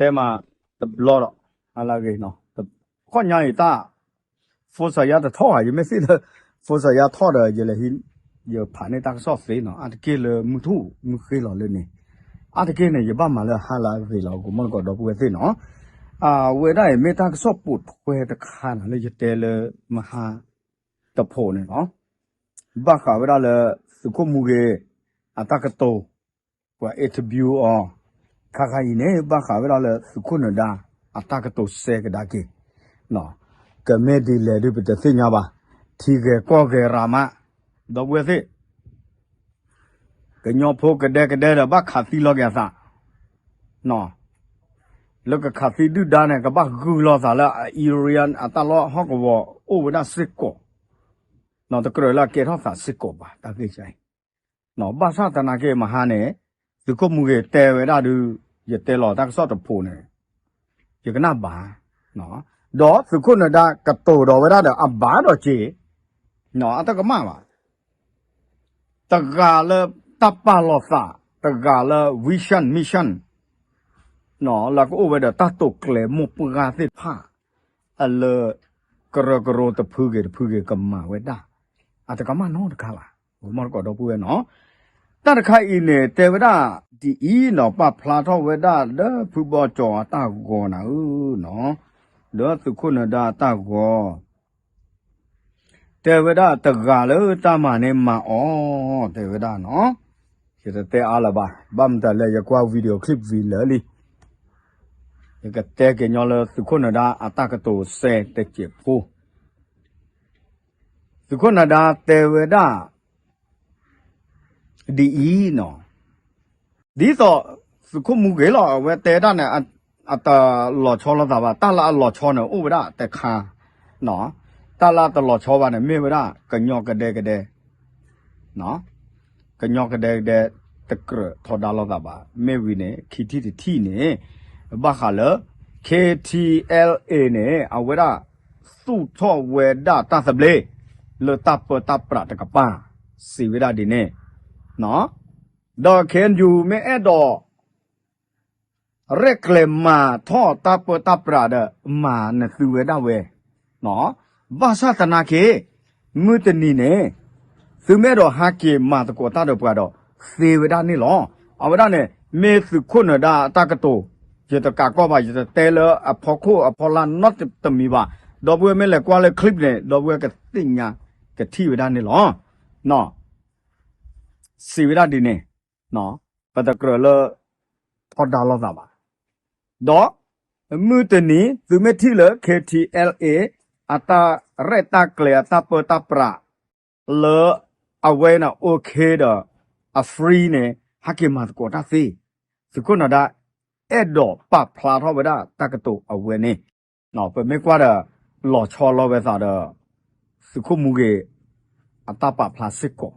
တဲမးတဘျီဒီး ဟါလၢအဂ့ၤနီၤ, ခီၣ်ညါအံၤတၢ် ဖိစၢ်ယါတထီၣ်ဧါ, ယမ့ၢ်သ့ၣ်လၢ ဖိစၢ်ယါထီၣ်ဒီး ယလဲၤဟံး ယဖးန့ၢ်တၢ်ကစီၣ်သ့နီၤ, အါတက့ၢ်လၢမုၢ်ထူၣ်မုၢ်ဃ့လီၤလၢန့ၣ်, အါတက့ၢ်န့ၣ် ယဘၣ်မၤလၢဟါလၢအဂ့ၤလီၤ, ဂီၤမီၢ်တကိးဒီပုၢ်ဝဲၢ်သ့ၣ်နီၤ, အဝဲဒၣ်အံၤ မ့ၢ်တၢ်ကစီၣ်ပိာ်ထွဲတခါနီၤလၢယတဲလၢမဟါတဖိးန့ၣ်လီၤ. ဘၣ်ဃးဝဲဒၣ်လၢ သုးခိၣ်မူဂ့ၤ အတၢ်ကတိၤ ပှၤ interview အီၤ, ခါခါအံၤန့ၣ် ဘၣ်ဃးဝဲဒၣ်လၢသုးခိၣ်နၢၤဒါ အတၢ်ကတိၤစဲကဒါက့ၤ, ကမ့ၢ်ဒ်လဲၣ်ဒုးပတသ့ၣ်ညါဘၣ်, ထံဂဲၤကီၢ်ဂဲၤရၤမး, ဒီပုၢ်ဝဲၢ်သ့ၣ် ကညီဖိကဒဲကဒဲဒီး ဘၣ်ခးသံလီၤက့ၤအသး, လၢကခးသံဒုၣ်ဒါန့ၣ် ကဘၣ်ဂုာ်လီၤသးလၢအ Iran အတၢ်လီၢ်ဟီၣ်ကဝီၤအိၣ်ဝဲဒၣ်စ့ၢ်ကီး, တကြၢးလၢအကဲထီၣ်သးစ့ၢ်ကီးဘၣ် တၢ်ဂ့ၢ်အံၤ, ဘၣ်ဆၣ်သနာ်က့မဟါန့ၣ် သုးခိၣ်မူဂ့ၤတဲဝဲဒၣ်ဒုး ယတဲလီၤတၢ်ကစီၣ်တဖိးန့ၣ် ယကနၣ်ဘၣ်, ဒီးသုးခိၣ်နၢၤဒါကတိၤဒီးဝဲဒၣ်ဒီး အဘၣ်ဒီးက့ၤ, အတကမၣ်ဘၣ် တဂၤလၢတၢ်ပာ်လီၤသး, တဂၤလၢ vision mission လၢကအိၣ်ဝဲဒီးတၢ်တိာ်ကျဲၤမိၢ်ပှၢ်သ့ၣ်တဖၣ်, အလၢ ကရၢကရိတဖုဂ့ၤတဖုဂ့ၤကမၤဝဲဒၣ်, အတကမၣ်နီတခါဘၣ်, ဂီၤမီၢ်တကိးဒီပုၢ်ဝဲၢ်နီၤ, တၢ်တခါအံၤန့ၣ် တဲဝဲဒၣ်ဒ်အံၤနီၤ, ပာ်ဖျါထီၣ်ဝဲဒၣ်လၢဖုဘီကၠီၤအတၢ်ဂီၤနၤဧၢနီၤ, လၢသုးခိၣ်နၢၤဒါအတၢ်ဂီၤ တဲဝဲဒၣ်တဂၤလၢတၢ်မၤန့ၣ်မၤအီၤ, တဲဝဲဒၣ်နီၤ, ယတတဲအါလၢၤဘၣ်, ဘၣ်မတၤလဲၣ် ယကွၢ် video clip ဝံၤလၢာ်လံ, ယကတဲက့ၤညီလၢသုးခိၣ်နၢၤဒါအတၢ်ကတိၤစဲတစဲးဖိ, သုးခိၣ်နၢၤဒါတဲဝဲဒၣ် ဒ်အံၤနီၤ, ဒ်သိးသုးခိၣ်မူဂ့ၤလီၤ အဝဲတဲဒၣ်န့ၣ် အတလီၤဆီလိာ်သးဘၣ်, တၢ်လၢအလီၤဆီန့ၣ် အိၣ်ဝဲဒၣ်တခါ, တၢ်လၢအတလီၤဆီဘၣ်န့ၣ် မ့ၢ်ဝဲဒၣ်ကညီကဒဲကဒဲ, ကညီကဒဲကဒဲ တကြၢးထီဒါလိာ်သးဘၣ်, မ့ၢ်ဝံၤန့ၣ် ခံထံၣ်တထံၣ်န့ၣ် ဘၣ်ဃးလၢ K T L A န့ၣ် အဝဲဒၣ်သူၣ်ထီၣ်ဝဲဒၣ်တၢ်သဘျ့ လၢတၢ်ပၢတၢ်ပြးတကပၤ, စံးဝဲဒၣ်ဒ်န့ၣ်, ဒီး K N U မ့ၢ်အဲၣ်ဒိး ရဲၣ်ကျဲၤမၤထီၣ်တၢ်ပၢတၢ်ပြးဒီး မၤနသုဝဲဒၣ်ဝဲ, ဘၣ်ဆၣ်သနာ်က့ မုၢ်တနံၤန့ၣ် သုမ့ၢ်အဲၣ်ဒိးဟးက့ၤမၤသကိးတၢ်ဒီးပှၤဒီး သ့ဝဲဒၣ်န့ၣ်လီၤ. အဝဲဒၣ်န့ၣ် မ့ၢ်သုးခိၣ်နၢၤဒါအတၢ်ကတိၤ, ယတကးကီဘၣ်, ယတတဲလၢအဖီခိၣ်အဖီလာ်နီတမံၤဘၣ်. ဒီပုၢ်ဝဲၢ်မ့ၢ်လဲၤကွၢ်လၢ clip န့ၣ် ဒီပုၢ်ဝဲၢ်ကသ့ၣ်ညါကထံၣ်ဝဲဒၣ်န့ၣ်လီၤ. စံးဝဲဒၣ်ဒ်န့ၣ်, ပတကြၢးလၢ ထီဒါလိာ်သးဘၣ်. ဒီး မုၢ်တနံၤ သုမ့ၢ်ထံၣ်လၢ K T L A အတၢ်ရဲၣ်တၢ်ကျဲၤအတၢ်ပၢတၢ်ပြး လၢအဝဲန့ၣ် okay ဒီး အ free န့ၣ် ဟဲက့ၤမၤသကိးတၢ်သ့. သုးခိၣ်နၢၤဒါ အဲၣ်ဒိးပာ်ဖျါထီၣ်ဝဲဒၣ်တၢ်ကတိၤအဝဲန့ၣ် ပမ့ၢ်ကွၢ်ဒီး လီၤဆီလီၤဝဲသးဒီး သုးခိၣ်မူဂ့ၤ အတၢ်ပာ်ဖျါစ့ၢ်ကီး,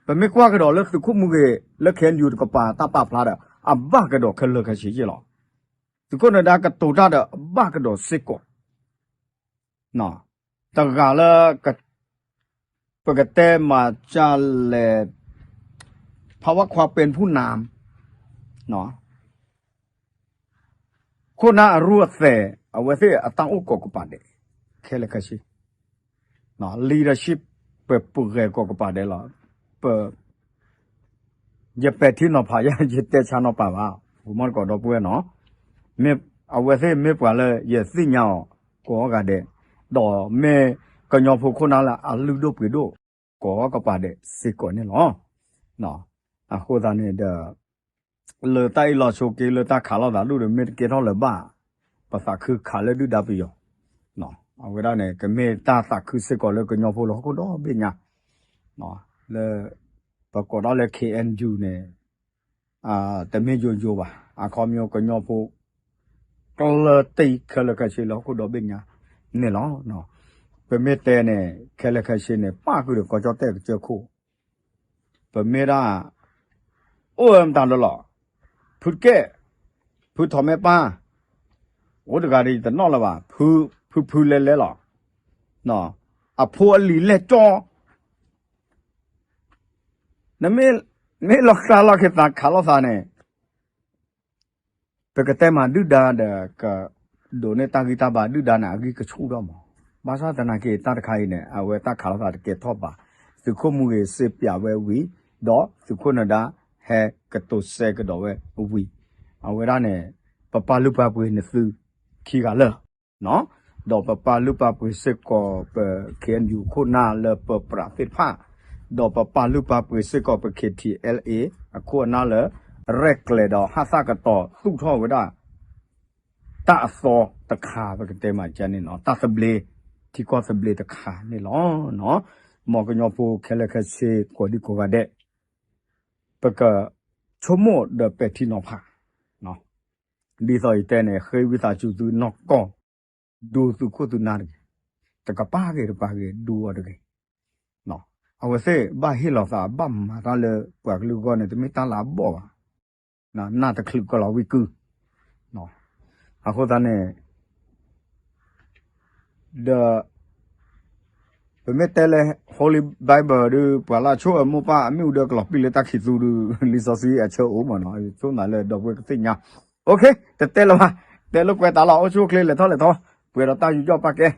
ပမ့ၢ်ကွၢ်ကဒီးလၢသုးခိၣ်မူဂ့ၤ လၢ K N U တကပၤတၢ်ပာ်ဖျါဒီး အဘၣ်ကဒီးခဲလၢာ်ခဲဆ့ယဲၢ်လီၤ. သုးခိၣ်နၢၤဒါကတိၤတၢ်ဒီး အဘၣ်ကဒီးစ့ၢ်ကီး တဂၤလၢ ပကတဲမၤစၢ်လဲၣ် ภาวะความเป็นผู้นำ ခိၣ်နၢ်အရူၢ်အသဲး အဝဲသ့ၣ်အတၢ်အိၣ်ကိးကပၤဒဲး ခဲလၢာ်ခဲဆ့ leadership ပပှဲၤကိးကပၤဒဲးလီၤ. ပ ယပဲာ်ထံနီၤဖးယဲ ယတဲဆါနီၤပာ်ဘၣ်, ဂီၤမီၢ်တကိးဒီပုၢ်ဝဲၢ်နီၤ, မ့ၢ်အဝဲသ့ၣ်မ့ၢ်ပှၤလၢယသ့ၣ်ညါအီၤကိးဂၤဒဲး, ဒီးမ့ၢ်ကညီဖိခိၣ်နၢ်လၢအလုၢ်ဒိၣ်ပှ့ၤဒိၣ်ကိးကပၤဒဲးစ့ၢ်ကီးန့ၣ်လီၤ. အဃိသတးန့ၣ်ဒီး လၢတၢ်အ့ၣ်လိာ်ဆိးက့ လၢတၢ်ခးလိာ်သးဒူၣ်ဒီး မ့ၢ်တကဲထီၣ်လၢၤဘၣ်, ပသးခုခးလၢဒုၣ်ဒါပယီၤ, အဝဲဒၣ်န့ၣ် ကမ့ၢ်တၢ်သးခုစ့ၢ်ကီးလၢကညီဖိလၢဟီၣ်ခိၣ်ဒီဘ့ၣ်ညါ, လၢ ပကိးဒၣ်လၢ K N U န့ၣ် တမ့ၢ်ယိယိဘၣ်, အခီပညီကညီဖိ ကျၢၢ်တံၢ်ခဲလၢာ်ခဲဆ့လၢဟီၣ်ခိၣ်ဒီဘ့ၣ်ညါန့ၣ်လီၤ. ပမ့ၢ်တဲန့ၣ် ခဲလၢာ်ခဲဆ့န့ၣ် ပၣ်ဃုာ်ဒီးကီၢ်ကၠီၣ်တဲၣ်ကစၢၢ်ခိၣ်, ပမ့ၢ်ဒၣ် အိၣ်ဝဲမတၤလၢလီၤ, ဖုတကဲၣ်, ဖုထီးမဲပၢ်, အိၣ်တဂၤဒီးယတနီၣ်လၢၤဘၣ်, ဖုဖုလဲလဲလီၤ, အဖိအလံၤလဲၢ်ကၠီ, နမ့ၢ်လီၤဃးလီၤက့ၤသးခးလိာ်သးန့ၣ် ပကတဲမၤဒုၣ်ဒါဒီး ကဒိးန့ၢ်တၢ်ဂံၢ်တၢ်ဘါဒုၣ်ဒါန့ၣ် အဂံၢ်ကဆူၣ်ထီၣ်မး. ဘၣ်ဆၣ်သနာ်က့ တၢ်တခါအံၤန့ၣ် အဝဲတၢ်ခးလိာ်သးတကဲထီၣ်ဘး, သုးခိၣ်မူဂ့ၤစ့ပၠးဝဲဝံၤ, ဒီးသုးခိၣ်နၢၤဒါဟဲကတိၤစဲကဒီးဝဲဝံၤ, အဝဲဒၣ်န့ၣ် ပပာ်လုၢ်ပာ်ပှ့ၤနသုခံဂၤလၢာ် ဒီးပပာ်လုၢ်ပာ်ပှ့ၤစ့ၢ်ကီးပ ခ့ၣ်အဲၣ်ယူၣ် အခိၣ်အနၢ်လၢပပြးသ့ၣ်တဖၣ်, ဒီးပပာ်လုၢ်ပာ်ပှ့ၤစ့ၢ်ကီးပ ခ့ၣ်ထံၣ်အဲလ်အ့ အခိၣ်အနၢ်လၢ ရဲၣ်ကျဲၤဒီးဟးသၣ်ကတီၤသူၣ်ထီၣ်ဝဲဒၣ် တၢ်အသီတခါ ပကတဲမးကန့ၣ်နီၤ, တၢ်သဘျ့ ထံကီၢ်သဘျ့တခါန့ၣ်လီၤ. မ်ကညီဖိခဲလၢာ်ခဲဆ့ကိးဒံကိးဂၤဒဲး ပကဆိကမိၣ်ဒီးပဲာ်ထံနီၤဖး ဒ်သိးယတဲန့ၣ် ဃ့ဝံသးစူၤသုနီၢ်ကီၢ် ဒူသုးခိၣ်သုးနၢ်တဂ့ၤ, တကပၤဂ့ၤတပၤဂ့ၤ ဒူအီၤတဂ့ၤ. အဝဲသ့ၣ်ဘၣ်ဟ့ၣ်လီၤသးဘၣ်မၤတၢ်လၢပှၤကလုာ်အဂီၢ်န့ၣ် တမ့ၢ်တၢ်လၢအဘီၣ်ဘၣ်, နၢ်တချုးကလီၤဝံကုၢ်. အဃိသတးန့ၣ် ဒီး ပမ့ၢ်တဲလၢ Holy Bible ဒီး ပှၤလၢအဆိၣ်အၢမိၢ်ပၢ်အမ့ၣ်အူဒၢကလီၤပံာ်လၢတၢ်ခံးသူဒီး လံာ်စီဆှံအဆၢအိၣ်မးနီၤ, ဆိၣ်နၤလၢဒီပုၢ်ဝဲၢ်ကသ့ၣ်ညါ. အိၣ်ခ့ တတဲလၢၤဘၣ်, တဲလိာ်ကွဲတၢ်လီၤ, အိၣ်ဆူၣ်အိၣ်ချ့လဲၤထီၣ်လဲၤထီ, ပှဲၤဒီးတၢ်ယူးယီၣ်ပာ်ကဲ